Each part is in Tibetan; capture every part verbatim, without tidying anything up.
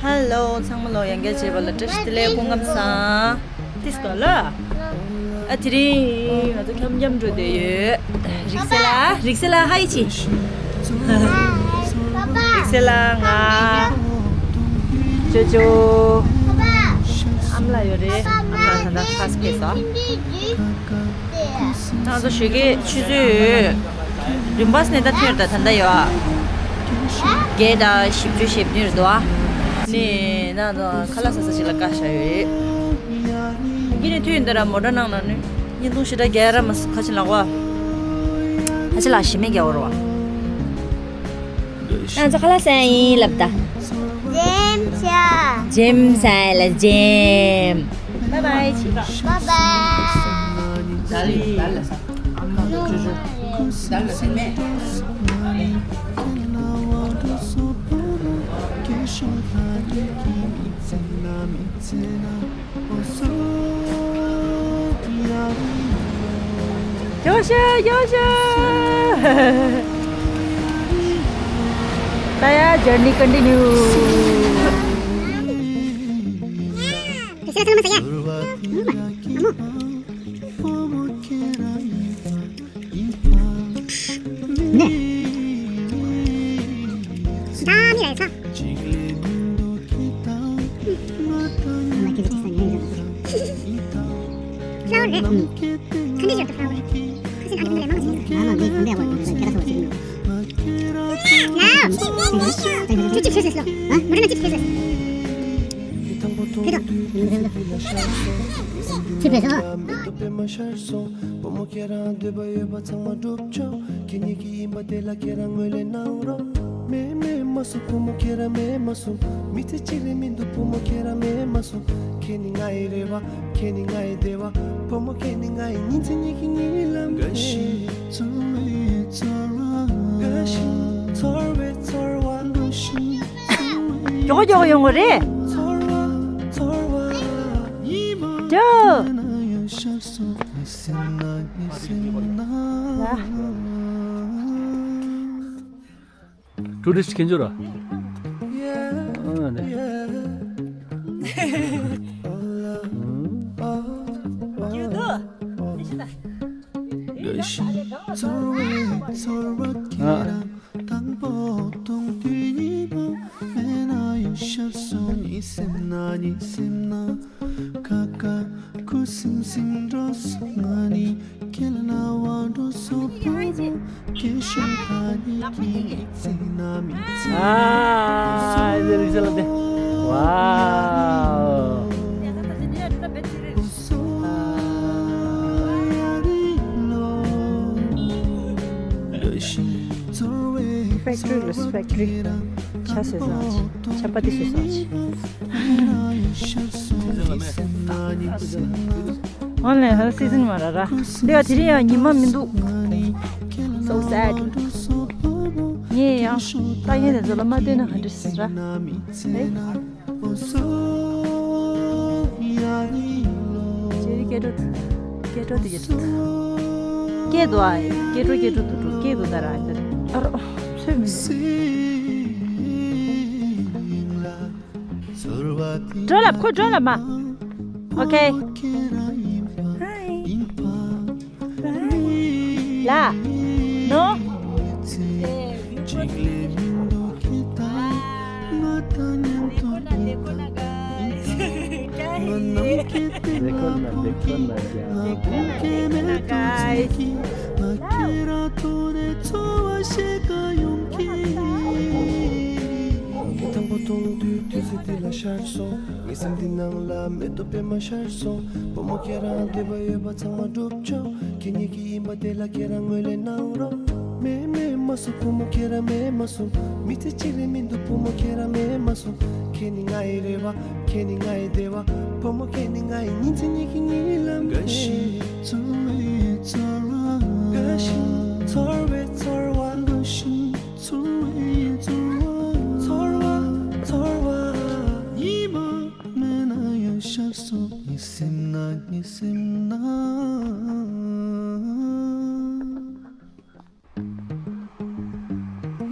ཧེ་ལོ། ཚང་མ་ལོ་ཡང་བསྐྱར་བྱས་པ་ལ་བཀྲ་ཤིས་བདེ་ལེགས། སྐུ་ཁམས་བཟང་། ཏིས་ག་ལ། ཨ་དེ་རིང་ང་ཚོ་འཁྱམ་འཁྱམ་འགྲོ་བསྡད་ཡོད། རིག་གསལ་ལགས། རིག་གསལ་ལགས་ཧའི་ཅི། རིག་གསལ་ལགས། ང་ཅོ་ཅོ། ཨ་མ་ལགས་ཡོད་རེད། ཨ་མ་ལགས་ད་ལྟ་ཕར་ཕེབས་སོང་། ང་ཚོ་ཞོགས་ཀའི་ཆུ་ཚོད་བདུན་པ་ནས་ད་ཐོན་ད་ད་ལྟ་ཡོད། བརྒྱད་དང་བཞི་བཅུ་ཞེ་བདུན་རེད་འདུག་ཨ། ནས་ན་ད་ཁ་ལག་ཟ་ས་ཞིག་ལ་བཀག་བཞག་ཡོད་རེད། ངས་ནས་ཐོན་ཡོང་ད་ར་མོ་ཊ་ནང་ན་ནི་བརྙན་ཐུང་ཞེ་དྲག་རྒྱག་ར་མ་སོང་། ཁ་ཆེ་ལགས་པ། ཁ་ཆེ་ལགས་ཞེ་མེད་རྒྱག་འོར་བ། ང་ཚོ་ཁ་ལག་ཟ་ཡིན་ལབ་ད། ཇེམ་ཤ། ཇེམ་ཟ་ལ་ཇེམ། Bye bye། Bye bye། ཡོ་ཤ། ཡོ་ཤ། ད་ཡ་journey continue། ནས། ད་མི་ལ་ཡ་ཚ། flower རེད། ཁ་འདི་ཡོད་པའི་flower། ཁ་སེང་ཨ་འདི་མི་ལ་མང་ཆེ། ཨ་མ་འདི་འདི་བ་འདི་ཁ་ཐོག་ཅིག་ཡིན་ནོ། ལའོ། ཅི་ཅི་ཕེ་སེ་ལོ། ཨ་མོ་ཊ་ན་ཅི་ཕེ་སེ། ཕེ་ཏོ། ཅི་ཕེ་སོ། མེད་དོ་པད་མ་ཤར་སོང་། བུ་མོ་ཁྱེད་རང་འདོད་པ་ཡོད་པ་ཚང་མ་འགྲུབ་ཆོག་ཁྱེད་ཉིད་ཀྱི་ཡིན་པ་དེ་ལ་ཁྱེད་རང་ངོས་ལེན་གནང་རོགས། མེད་མེད་མ་སོང་བུ་མོ་ཁྱེད་རང་མེད་མ་སོང་། མི་ཚེ་གཅིག་རེ་མི་འདུག་བུ་མོ་ཁྱེད་རང་མེད་མ་སོང་། ཁྱེད་ནི་ང་ཡི་རེ་བ། ཁྱེད་ནི་ང་ཡི་བདེ་བ། བུ་མོ་ཁྱེད་ནི་ང་ཡི་ཉིན་མཚན་ཉིད་ཀྱི་གཉིད་ལམ། དགའ་བཞིན་ཚོར་བའི་ཚོར་བ། དགའ་བཞིན་ཚོར་བའི་ཚོར་བ། དགའ་བཞིན་ཚོར་བའི། མགྱོགས་མགྱོགས་ཡོང་གི་རེད། ཚོར་བ་ཚོར་བ། ཉི་མ། ཇོ། མེད་ན་ཡང་ཤར་སོང་། ལ། ཊུ་རི་སི་ཊི་ཁྱེད་ཚོ་ར། ཨ་ནི། ཨ། དང་པོ་མཐོང་དུས་ཉི་མ་མེད་ན་ཡང་ཤར་སོང་། གཉིད་སད་ན་གཉིད་སད་ན། ཁ་ཁ་ཁུ་སིམ་སིམ་འགྲོ་སོང་། ང་ནི་ཁྱེད་ལ་བ་འགྲོ་སོང་། བུ་མོ་ཁྱེད་ཤར་ད་ཉིད་ཀྱི་མི་ཚེ་ན་མི་ཚེ། ཨ་ཨ་ཟེར་ཟེར་ལ་དེ། ཝའོ། ཕེག་ཊི་རི་རེད། ཕེག་ཊི་རི། ཆ་བཟོས་ས་ཆ་པ་ཏི་བཟོས་ས་ཆ། ཨོན་ལན་ཧ་སི་ཛན་མ་ར་ར། འདི་ཡ་དེ་རིང་ཡང་ཉི་མ་མི་འདུག So sad། ངས་ཡང་ལྟ་མཁན་དེ་ཚོ་ལ་མ་བལྟས་ན་ག་འདྲ་ཞིག་ར། ཨེ། ཅེ་རི་སྐད་འགྲོ། སྐད་འགྲོ་དེ་ཡོད། སྐད་འགྲོ་ཨ། སྐད་འགྲོ་སྐད་འགྲོ་དུ་འགྲོ། སྐད་འགྲོ་ད་ར་ཨ། ཨ་རོ། ཚོད་མི་འདུག་འགྲོ་ལབ། ཁོ་འགྲོ་ལབ་མ། ཨོ་ཁེ། ཧའི། ལ། ནོ། དང་པོ་མཐོང་དུས་དུས་ཚོད་འདི་ལ་ཤར་སོང་། ངའི་སེམས་འདི་ནང་ལ་མེ་ཏོག་པད་མ་ཤར་སོང་། བུ་མོ་ཁྱེད་རང་འདོད་པ་ཡོད་པ་ཚང་མ་འགྲུབ་ཆོག་ཁྱེད་ཉིད་ཀྱི་ཡིན་པ་དེ་ལ་ཁྱེད་རང་ངོས་ལེན་གནང་རོགས། མེད་མེད་མ་སོང་བུ་མོ་ཁྱེད་རང་མེད་མ་སོང་། མི་ཚེ་གཅིག་རེ་མི་འདུག་བུ་མོ་ཁྱེད་རང་མེད་མ་སོང་། ཁྱེད་ནི་ང་ཡི་རེ་བ། ཁྱེད་ནི་ང་ཡི་བདེ་བ། བུ་མོ་ཁྱེད་ནི་ང་ཡི་ཉིན་མཚན་ཉིད་ཀྱི་གཉིད་ལམ། དགའ་བཞིན་ཚོར་བའི་ཚོར་བ། དགའ་བཞིན་ཚོར་བའི་ཚོར་བ། དགའ་བཞིན་ཚོར་བའི་ཚོར་བ། ཚོར་བ་ཚོར་བ། ཉི་མ་མེད་ན་ཡང་ཤར་སོང་། གཉིད་སད་ན་གཉིད་སད་ན།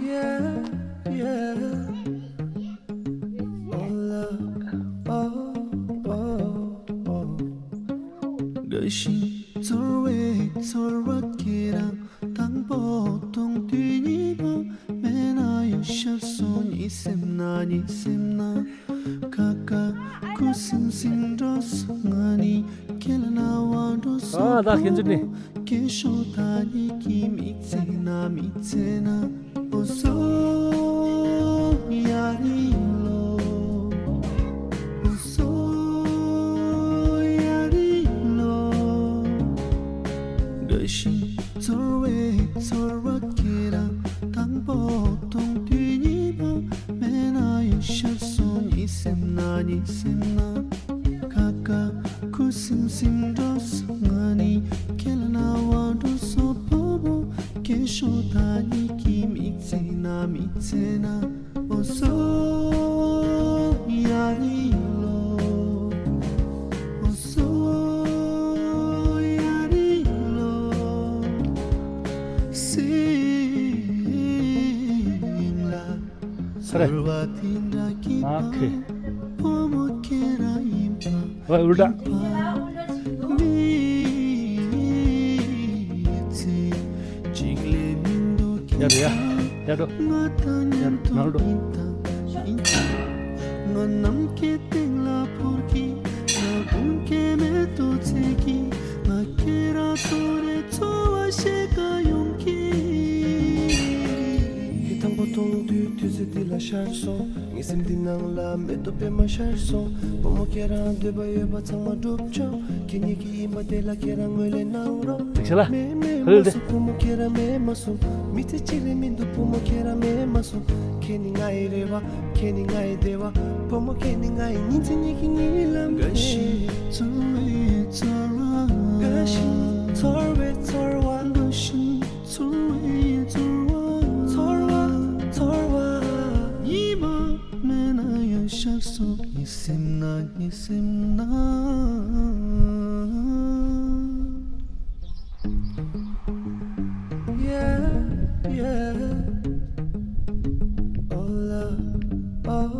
Yeah, yeah. ཤིང་ཚོར་བའི་ཚོར་བ་ཁྱེད་རང་དང་པོ་མཐོང་དུས་གཉིས་པ་མེད་ན་ཡང་ཤར་སོང་། གཉིད་སེམས་ན་གཉིད་སེམས་ན་ཁ་ཁ་ཁུ་སིམ་སིམ་འགྲོ་སོང་། ང་ནི་ཁྱེད་ལ་རྣ་བ་འགྲོ་སོང་། ཨ་ད་ཁྱེད་ཚོ་ནི། ཁྱེད་ཤོག་ད་གཉིད་ཀྱི་མི་ཚེ་ན་མི་ཚེ་ན། འོ་སོ་ཡ་རི་ལོ། འོ་སོ་ཡ་རི་ལོ། དགའ་ཞིང་ཚོར་བའི་ཚོར་བ་ཁྱེད་རང་དང་པོ་མཐོང་དུས་གཉིས་པ་མེད་ན་ཡང་ཤར་སོང་། གཉིད་སེམས་ན་གཉིད་སེམས་ན། ཁ་ཁ་ཁུ་སིམ་སིམ་འགྲོ་སོང་། ང་ནི་ཁྱེད་ལ་རྣ་བ་འགྲོ་སོང་། ཕོ་མོ་ཁྱེད་ཤོག་ད་གཉིད་ཀྱི་མི་ཚེ་ན་མི་ཚེ་ན། འོ་སོ་ཡ་རི་ལོ། འོ་སོ་ཡ་རི་ལོ། སེམས་ལ། ཨ་ཁེ། ཨོ་ཨུ་ཏྲ། ཡར་རོ་ཡ། ཡར་འགྲོ། ཡར་ནང་འགྲོ། ང་ནམ་མཁའི་སྟེང་ལ་འཕུར་གྱིན། ང་དགུན་ཁའི་མེ་ཏོག་འཚོལ་གྱིན། ང་ཁྱེད་རང་ཚོ་རེ་འཚོ་བ་ཞིག་ག་ཡོང་གི། ཁྱེད་དང་པོ་མཐོང་དུས་དུས་ཚོད་འདི་ལ་ཤར་སོང་། ངའི་སེམས་འདི་ནང་ལ་མེ་ཏོག་པད་མ་ཤར་སོང་། བུ་མོ་ཁྱེད་རང་འདོད་པ་ཡོད་པ་ཚང་མ་འགྲུབ་བྱུང་། ཁྱེད་ཉིད་ཀྱི་ཡིན་པ་དེ་ལ་ཁྱེད་རང་ངོས་ལེན་གནང་རོགས། ཐུགས་རྗེ་ཆེ་ལ། མེད་མེད་ཧུ་ལེ། མ་སོང་བུ་མོ་ཁྱེད་རང་མེད་མ་སོང་། མི་ཚེ་གཅིག་ལས་མི་འདུག་བུ་མོ་ཁྱེད་རང་མེད་མ་སོང་། ཁྱེད་ནི་ང་ཡི་རེ་བ། ཁྱེད་ནི་ང་ཡི་བདེ་བ། བུ་མོ་ཁྱེད་ནི་ང་ཡི་ཉིན་མཚན་གཉིས་ཀྱི་གཉིད་ལམ། དགའ་ཞིང་ཚོར་བའི་ཚོར་བ། དགའ་ཞིང་ཚོར་བའི་ཚོར་བ། དགའ་ཞིང་ཚོར་བའི་ཚོར་བ། ཚོར་བ་ཚོར་བ། ཉི་མ་མེད་ན་ཡང་ཤར་སོང་། གཉིད་སེམས་ན་གཉིད་སེམས་ན། Yeah, yeah. Oh, love. Oh,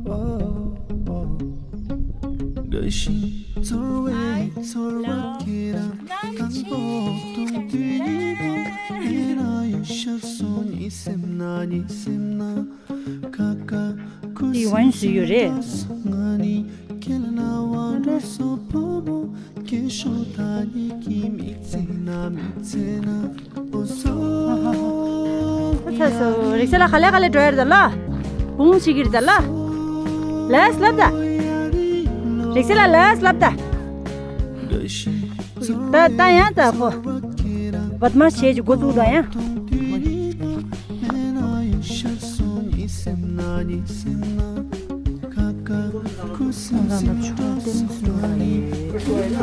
oh, oh. དགའ་ཞིང་ཚོར་བའི་ཚོར་བ་ཁྱེད་རང་དང་པོ་མཐོང་དུས་གཉིས་པ་མེད་ན་ཡང་ཤར་སོང་། གཉིད་སེམས་ན་གཉིད་སེམས་ན། ཁ་ཁ་ཁུ་དེ་ཝན་སིམ་ཞུས་ཡོད་རེད། སིམ་འགྲོ་སོང་། ང་ནི་ཁྱེད་ལ་རྣ་བ་འགྲོ་སོང་། ཕོ་མོ་ཁྱེད་ཤོག་ད་གཉིད་ཀྱི་མི་ཚེ་ན་མི་ཚེ་ན། འོ་སོ་ཡ་རི་ལོ། རིག་གསལ་ལགས་ག་ལེ་ག་ལེ་འགྲོ་ཡ་རེད་ད་ལ། བུང་བྱེད་ཀྱི་རེད་ད་ལ། ལས་ལབ་ད། རིག་གསལ་ལགས་ལས་ལབ་ད། ད་ད་ཡང་ད་ཁོ། བད་མ་བྱས་ཀྱི་འགོ་བཙུགས་ད་ཡང་།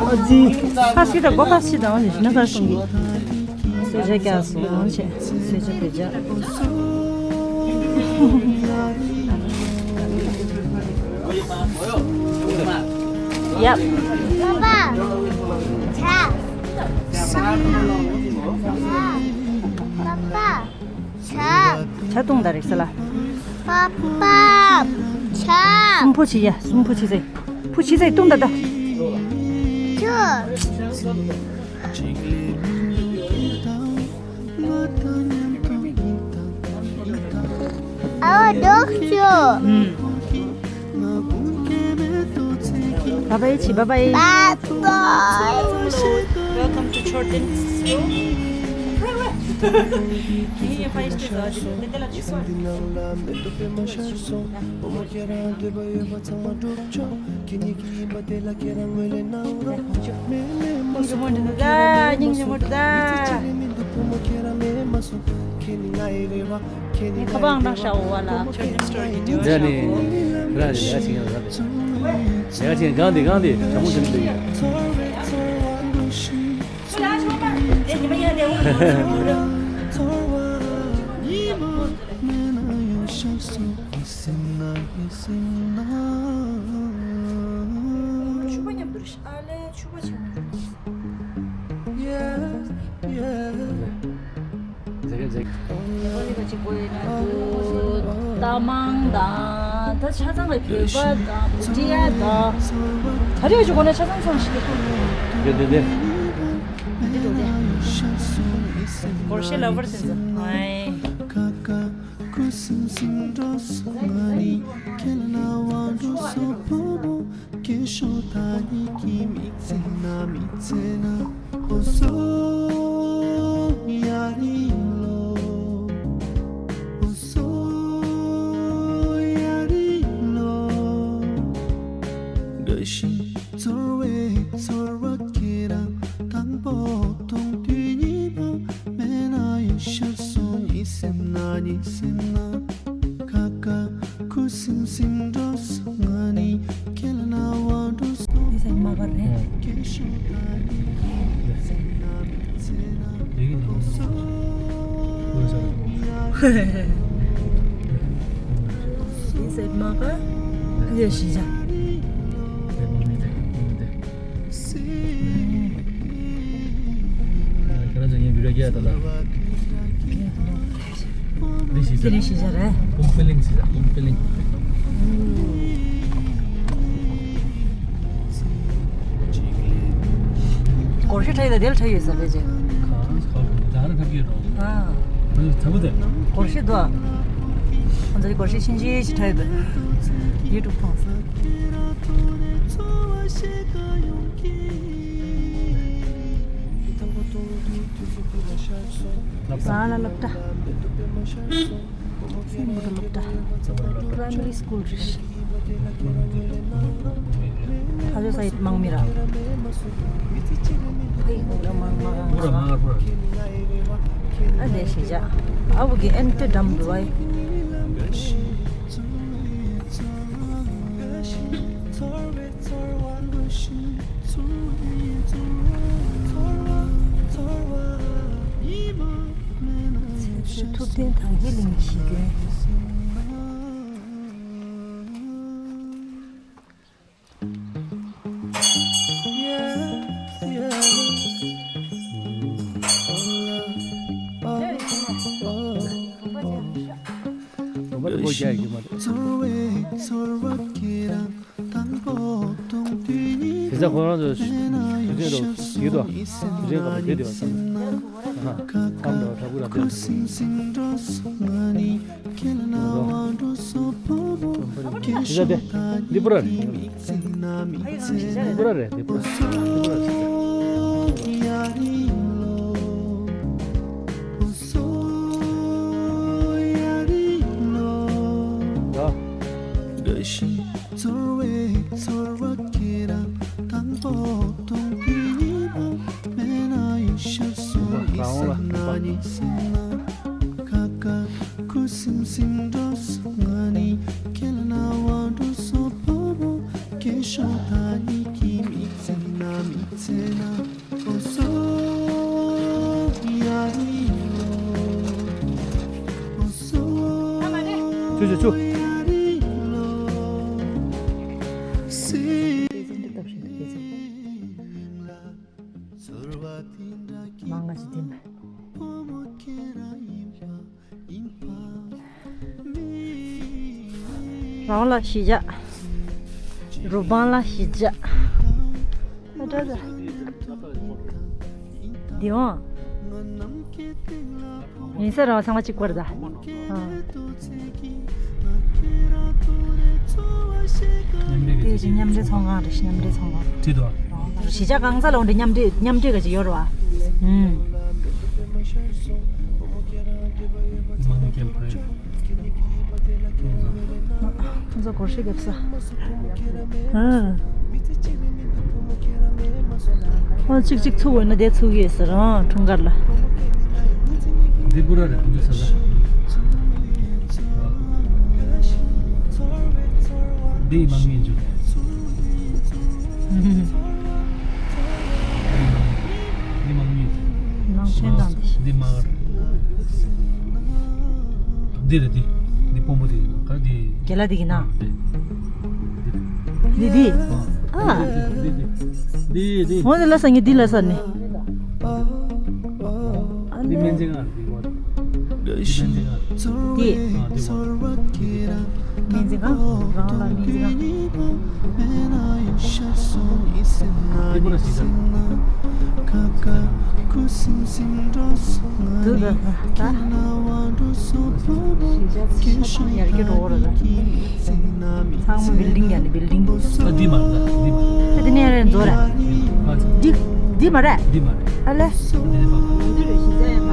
ཨ་ཙི། ཁ་སི་ད་གོ་ཁ་སི་ད་འོ་ནི་ན་གར་སོང་གི། སོ་ཇ་ཀྱག་སོང་ཆེ། སོ་ཇ་བེ་ཇ། ཡབ། ཇ། ཇ་བཏུང་ད་རིག་ས་ལ། པ་པ། ཇ། སུམ་ཕུ་ཆི་ཡ། སུམ་ཕུ་ཆི་ཟེ། ཕུ་ཆི་ཟེ་བཏུང་ད་ད། ཇུ། ཨ་འདུག་ཇུ། ཨུམ། བ་བའི་ཆི་བ་བའི། བ་བའི། Welcome to Chorten School. སྙིང་རྗེ་མོ་འདུག་ད། སྙིང་རྗེ་མོ་འདུག་ད། ཁ་པང་རང་ཤ་འོ་བ་ལ། ཁྱོད་ནི་སི་ཊོ་རི་གི་འདྲ་བ་ཤ་འོ། ར་ནི་ར་ནི་ཡ་ཆེན་ཡང་ར་ནི་ཡ་ཆེན་གང་དེ་གང་དེ་ཞྭ་མོ་ཆེན་པོ་དེ་ཡིན། ཕྱུ་པ་མཉམ་དུ་རེད་ཤག་ཨ་ལས་ཕྱུ་པ་ཆེན་པོ་འདུག་ཡ་ཡ། མཛེས་ཀྱི་མཛེས་ཀྱི། ཨོ་ནི་ག་ཅིག་གོ་ཡིན་ན་འདུག་རྟ་མང་དང་ད་ཆ་ཚང་ལ་བོད་པ་དང་བྷུ་ཊི་ཡ་དང་། ད་རེས་ཅིག་གོ་ན་ཆ་ཚང་ཚང་ཞིག་འདུག་འདི་འདི་འདི། འདི་འདུག་སྟེ། སྒོར་གཞས་ལབ་པར་དེ་ཚོ། ཨའི། འདི་ཟེར་མ་ག་རེད། འདི་ཟེར་མ་ག་རེད། ཞི་ཅ། ཁྱེད་རང་ཚོ་ངའི་བི་ཌིའོ་རྒྱག་ད་ལ། འདི་ཞི་ཅ། འདི་ནི་ཞི་ཅ་རེད། ཨུམ་པི་ལིང་ཞི་ཅ། ཨུམ་པི་ལིང་། སྒོར་གཞས་འཁྲབ་ཡོད་ལ་དེ་ལ་འཁྲབ་ཡོད་ས་རེད་ཅེ། གང་གང་ད་ར་འཁྲབ་ཀྱི་རོ། ཨ། ཨ་ནི་ཚ་པོ་དེ། སྒོར་གཞས་འདུག་ཨ། ང་ཚོ་སྒོར་གཞས་ཤིན་ཅི་ཅི་འཁྲབ་ཡོད་པ། ཡུ་ཊུབ་མཐོང་སོང་། ལགས་ལ་སློབ་གྲྭ། སེམས་མོ་ཊ་སློབ་གྲྭ། པ་རའི་མ་རི་སི་ཀུལ་རེད། ཨ་ཇོ་ས་ཡིད་དམག་མི་ར། ཕ་ཡི་གུག་ལ་མང་མ་རང་། ཨ་དེ་ཞིག་ཅག་ཨ་བུ་གི་ཨན་ཏི་འགྲམ་དུ་བའི། ཚེ་ཚེ་ཐུབ་བསྟན་དང་ཧེ་ལིང་གཞིས་དགོན། དེ་ཚོ་ཁོ་རང་ཚོ་ཞུ་ཆེན་དུ་ཡིད་དུ་ཞུ་ཆེན་ག་པར་བསྡད་དེ་བ་ཙམ་ཁམས་འདྲ་བ་དྲག་པོ་ར་བསྡད་འདུག་ཞེས་བྱ་སྟེ། འདི་པུ་ར་རེད། འདི་པུ་ར་རེད། འདི་པུ་ར་རེད། འདི་པུ་ར་རེད། ཆུ་ཆུ་ཆུ། མང་ང་ཅི་དེ་མེད། རང་ལ་ཞི་ཅ། རུ་བང་ལ་ཞི་ཅ། ཨ་ད་ད། འདི་འོང་། ཡིན་ས་རང་ཚང་མ་གཅིག་པར་ད། ཨ། མཉམ་འབྲེལ་གྱི་དེ་བཞིན་མཉམ་འབྲེལ་ཚོང་ཁང་རེད། མཉམ་འབྲེལ་ཚོང་ཁང་། བྲིས་འདུག་ཨ། གཞིས་ཆགས་གང་ས་ལ་འོང་དེ་མཉམ་འབྲེལ་མཉམ་འབྲེལ་ག་ཅིག་ཡོད་རེད་བ། ཨུམ། དམངས་སྐྱབས་ཁང་། ཁོང་ཚོ་སྒོར་གཞས་རྒྱབ་ས། ཨ། ཨ་གཅིག་གཅིག་ཚུགས་འོས་ན་དེ་ཚུགས་ཡོད་ཟེར། ཨ་འཁྲུངས་སྐར་ལ། འདི་པུ་ར་རེད། འདི་ས་ས། འདི་མང་མིན་ཅུ། འདི་མང་མིན། ནང་ཆེན་དང་འདི། འདི་མང་། འདི་རེད་འདི། འདི་སྤོམ་པོ་འདི་ཡིན་ན་ག་འདི། རྒན་ལགས་འདི་གི་ན། འདི། འདི་འདི། ཨ། འདི་འདི། འདི་འདི། འོ་འདི་ལ་ས་ངས་འདི་ལ་ས་ནི། འདི་སྨན་རྩིས་ཁང་རེད་འདི་བ། འདི་སྨན་རྩིས་ཁང་། འདི། ཨ་འདི་བ། སྨན་རྩིས་ཁང་། རང་ལ་སྨན་རྩིས་ཁང་། དུ་དུ་ད། ཡར་གྱི་འགྲོ་བ་ར་ད། ཚང་མ་བིལ་ཌིང་ཡ་ནི་བིལ་ཌིང་། ཨ་འདི་མ་རེད་ད་འདི་མ་རེད། ད་འདི་ནས་རེད་འཛོ་ར། ཨ་འདི་འདི་མ་རེད། འདི་མ་རེད། ཨ་ལེ། འདི་ནས་ཕ་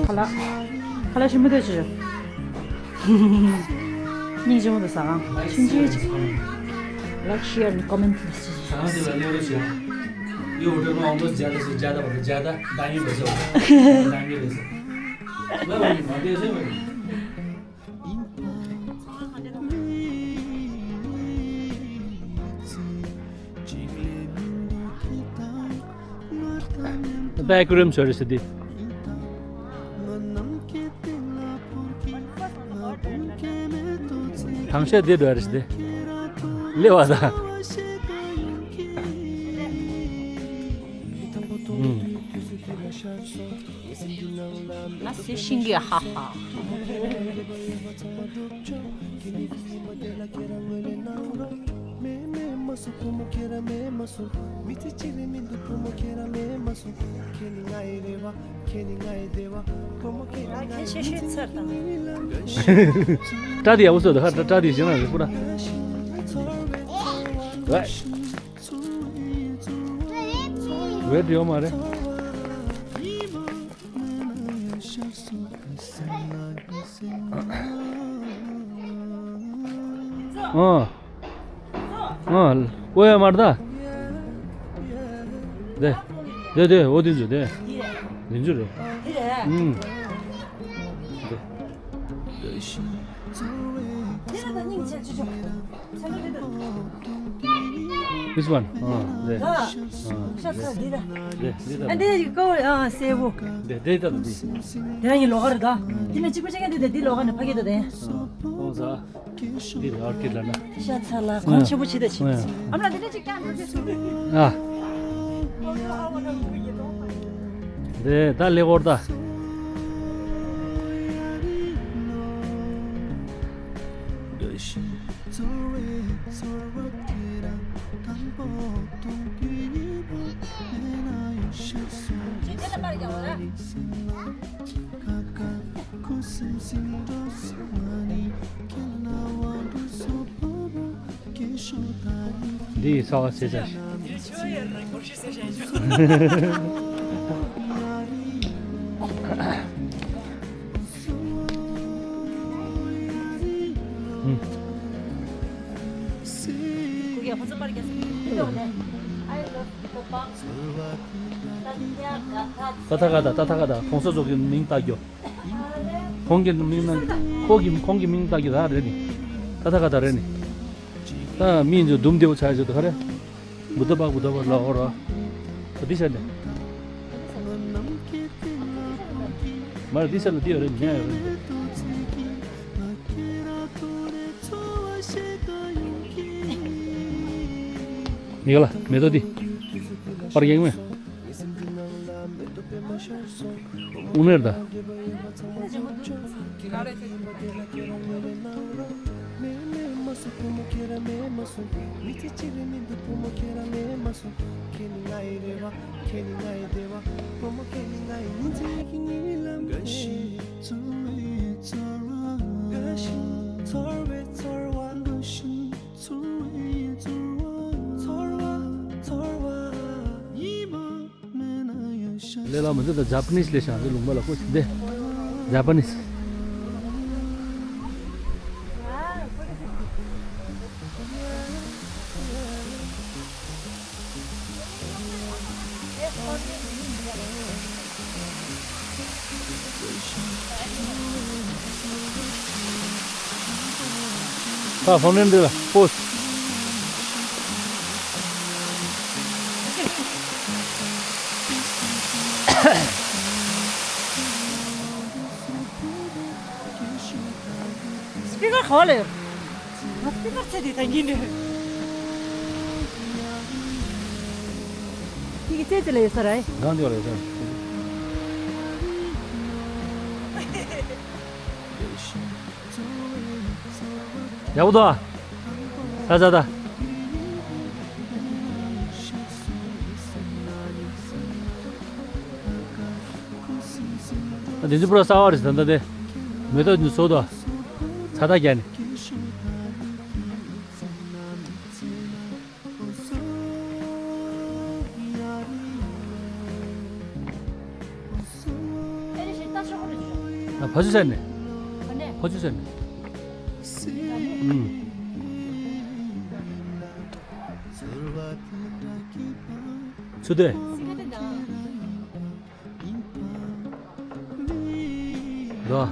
ཁ་ལག་ཁ་ལག་ཞིམ་པོ་འདུག་ཅི། སྙིང་རྗེ་མོ་འདུག་ཟ་ཁང་ཆུང་ཆུང་ཅིག Like, share and comment, please. ཟ་ཁང་དེ་ལ་གནས་རོགས་བྱས། ཡོ་ཧོ་ཊེལ་ནང་ཨང་ཀོ་ཇཱ་ད་ཟེར་ཇཱ་ད་བ་ཇཱ་ད་ད་ཡིན་པ་ཟེར་བ་ད་ཡིན་པ་ཟེར། ལ་བ་ཡིན་མ་བསྡད་ཟེར་བ་ཡིན། Backroom service དེ། ཐང་ཤ་དེ་འདྲ་རེད་དེ། ལེ་བ་ད། ཨུམ། ང་སེ་ཤིང་གི་ཧ་ཧ། སྐྲ་དེ་ཡག་པོ་བཟོས་འདུག་ཧ། སྐྲ་དེ་བཞིན་ལ་རེད་པུ་ར། ཝེ། ཝེ་དེ་ཡོད་མ་རེད། ཨ། ཨ། ཨོ་ཡ་མར་ད། དེ། དེ་དེ་འོ་དེ་ཚོ་དེ། དེ་ཚོ་རེད། ཨུམ། དེ། This one. ཨ། དེ། ཨ། དེ། དེ་ད། ཨ་འདི་ཀོ་ཨ་སེ་བོ། དེ་དེ་ད་དེ། དེ་རང་གི་ལོགས་ཀ་རེད་ད། དེ་ནས་གཅིག་པུ་ཆ་ཀ་དེ་དེ་འདི་ལོགས་ཀ་ནས་ཕ་གི་ད་དེ། ཨོ་ཟ། འདི་ལ་ཨར་ཀིཌ་ལ་ན། ཤ་ཚ་ལ་གོང་ཆེན་པོ་ཆེ་ད་ཆེ། ཨ་མ་ལ་དེ་འདྲ་ཅིག་ཀྱང་འགྲོ་རྒྱུ་སོང་། ཨ། དེ་ད་ལེ་གོར་ད། འདི་ཡི་ཚ་བ་ཟེར་ཚར་ཤག་ད་ཐ་ག་ད་ད་ཐ་ག་ད་གོང་ས་མཆོག་གི་མིང་བཏགས་རྒྱུ། ཁོང་གི་མིང་ན་ཁོ་གི་ཁོང་གི་མིང་བཏགས་རྒྱུ་ད་རེད་ནི། ད་ཐ་ག་ད་རེད་ནི། ད་མི་ཚོ་འདུམ་བདེ་བོ་ཆགས་ཡོད་དོ་ག་རེ། བུདྡྷ་བྷ་བུདྡྷ་བྷ་ལ་འོ་ར། ད་འདི་ཤར་ནས། མར་འདི་ཤར་ལ་འདི་ཡོད་རེད་ཉན་ཡོད་རེད། ཡིག་ལ་མེ་ཏོག་འདི། པར་ཡེང་མེ། དབུ་མེར་ད། ལས་ལ་མི་འདི་དང་ཇ་པ་ནིས་ལས་ཤང་འདི་ལུང་པ་ལ་ཁོ་ཞིག་འདི། ཇ་པ་ནིས། ད་ཕོན་ནན་འདི་ལ་པོ་སི། ཁ་ཁ་ལ་ཡོད། ང་སྤི་ནར་ཚེ་དེ་ད་ཡིན་ནས། ཁྱེད་ཀྱི་ཚེ་དེ་ལ་ཡོད་ས་རེད། གང་དེ་ལ་ཡོད་ས། ཡག་པོ་འདུག་ཨ། ད་ད་ད། ཨ། དེ་ཚོ་པུ་ར་གསར་བ་རེད། ད་ལྟ་དེ་མེ་ཏོག་ནི་བཟོ་དོ། ཚ་ཐག་རྒྱག་ནས། ཨ། ཕ་ཚུལ་ཟེར་ནས། ཕ་ཚུལ་ཟེར་ནས། ཨུམ། ཚུལ་དེ། འགྲོ།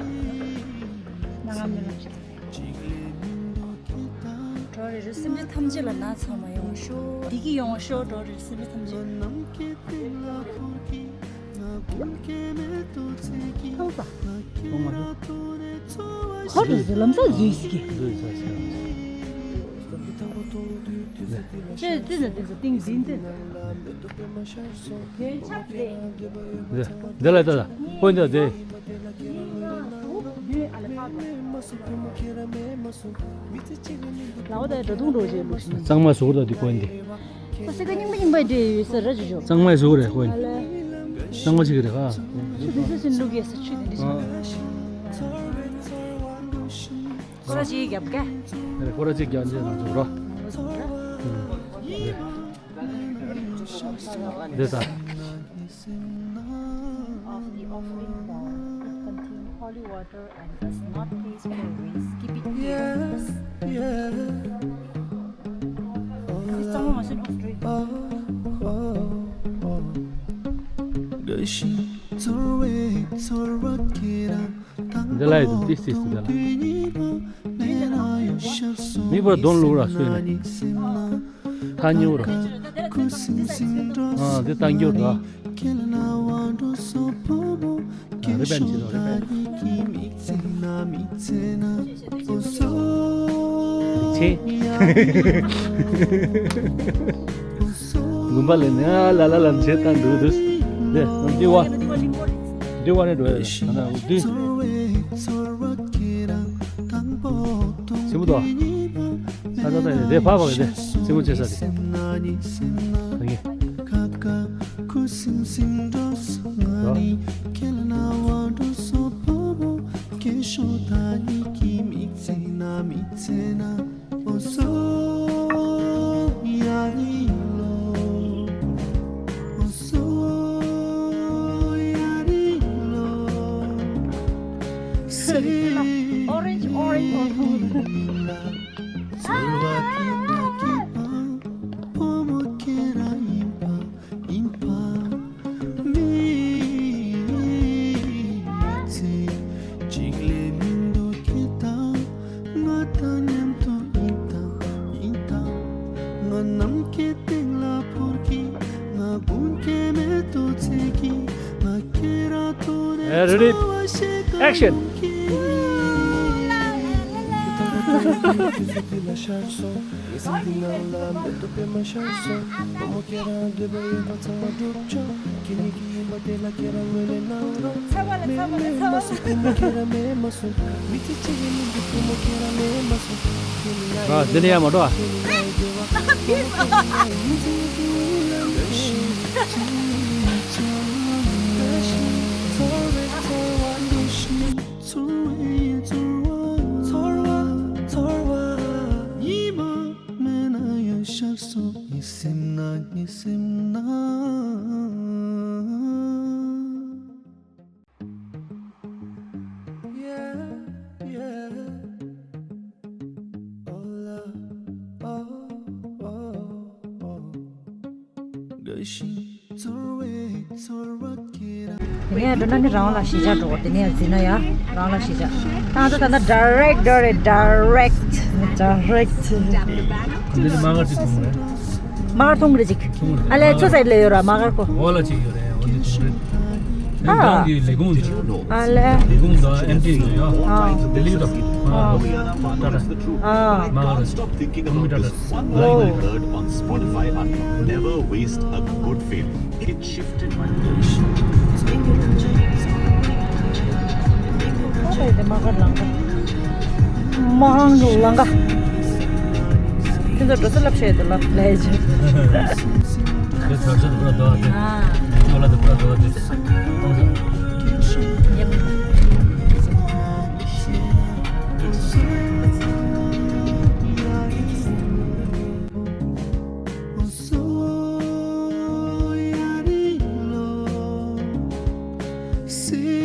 འགྲོ་རེ་རེ་སེམས་ཅན་ཐམས་ཅད་ལ་ན་ཚ་མ་ཡོང་ཤོག་བདེ་སྐྱིད་ཡོང་ཤོག་འགྲོ་རེ་རེ་སེམས་ཅན་ཐམས་ཅད། ཁོ་རེ་ཟེར་ལམ་སང་འཛུལ་ཟིག་གི། འཛུལ་ས་ཟེར། ཁྱེད་ཏི་ན་ཏི་ན་ཏིང་འཛིན་ཏི། འདི་ལ་ལྟ་ད། ཁོ་འདི་ལ་དེ། ལའོ་ད་འགྲོ་དུང་འགྲོ་བྱེད་ལུགས་ཤིག་གཙང་མ་ཟུར་ད་འདི་ཁོ་འདི། ཁོ་སི་ཀ་རྙིང་པ་རྙིང་པ་འདྲེ་ཡོད་ས་ར་ཅུ་ཅུ། གཙང་མ་ཟུར་རེད་ཁོ་འདི། གཙང་མ་ཅིག་རེད་ཁ། ཆུ་འདི་ས་སིན་ལུག་ཡོད་ས་ཆུ་འདི་འདི་ཆུ། ཨ། སྐོར་ར་ཅིག་རྒྱབ་ཀ། རེད། སྐོར་ར་ཅིག་རྒྱབ་འདི་ནང་དུ་རོ། འདི་ས། Of the offering bowl, it contains holy water and does not taste for waste. Keep it clean. Yes, yes. It's someone was in Australia. འདི་ལ་ཡོད་དུ་ཏིས་ཏིས་འདི་ལ། མི་བར་གདོང་ལུག་ར་སོས་ནས། ཐ་སྙོར། ཨ། འདི་བཏང་རྒྱུ་ར། རི་པན་ཅི་ར་རི་པན། ཆེ། དགོན་པ་ལས་ནས་ལ་ལ་ལ་མཇལ་བཏང་འདུག་འདུག་འདི་འདི་བ། འདི་བ་ནས་འགྲོ་ཡ་ད་ན་འདི། སེམས་པོ་དོ། ས་ད་ད་ཡ་དེ་ཕ་བ་གི་དེ་སེམས་པོ་ཆེ་ས་དེ། ད་ངས། Orange, orange, orange. Ready? Action! ཨ། འདི་ནས་ཡར་མ་འགྲོ་ཨ། དེ་ནས་འགྲོ་ན་ནི་རང་ལ་གཞིས་ཆགས་འགྲོ། དེ་ནས་འཛིན་ན་ཡ་རང་ལ་གཞིས་ཆགས། ད་ད་ད་ད་direct འགྲོ་རེད། direct direct། འདི་ནི་མ་གར་ཅིག་འཐུང་རེད། མ་གར་འཐུང་རེད་ཅིག་འཐུང་རེད། ཨ་ལས་ཚོ་སའི་ལས་ཡོད་ར་མ་གར་ཁོ། འོ་ལ་ཅིག་ཡོད་རེད། འོ་འདི་འཐུང་རེད། ཨ། ནང་གི་ལས་ཁུངས་འདི། ཨ་ལས། ལས་ཁུངས་དང་ཨེམ་ཊི་ཡོད་ཡ། ཨ། ལྡི་ལི་དང་། ཨ། ཨ། ཊ་ཊ། ཨ། མ་ཧ་ར་ཇ། ཨོ། ཨོ། Never waste a good feeling. It shifted my ཨ་ལས་དེ་མ་ག་ལང་ག་མང་ལང་ག་ཁྱེད་ཚོ་འགྲོ་ས་ལབ་བཤད་དེ་ལབ་ལས་ཅི། དེ་ཚར་ཚར་དུ་པུ་ར་དོ་ཨ་དེ། ཨ། ཅོ་ལ་དུ་པུ་ར་དོ་ཨ་དེ། ཨོ་ཟ། ཡེབ། སེམས་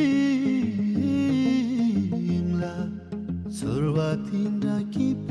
ལ་ཚོར་བ་དེ་འདྲ་སྐྱིད་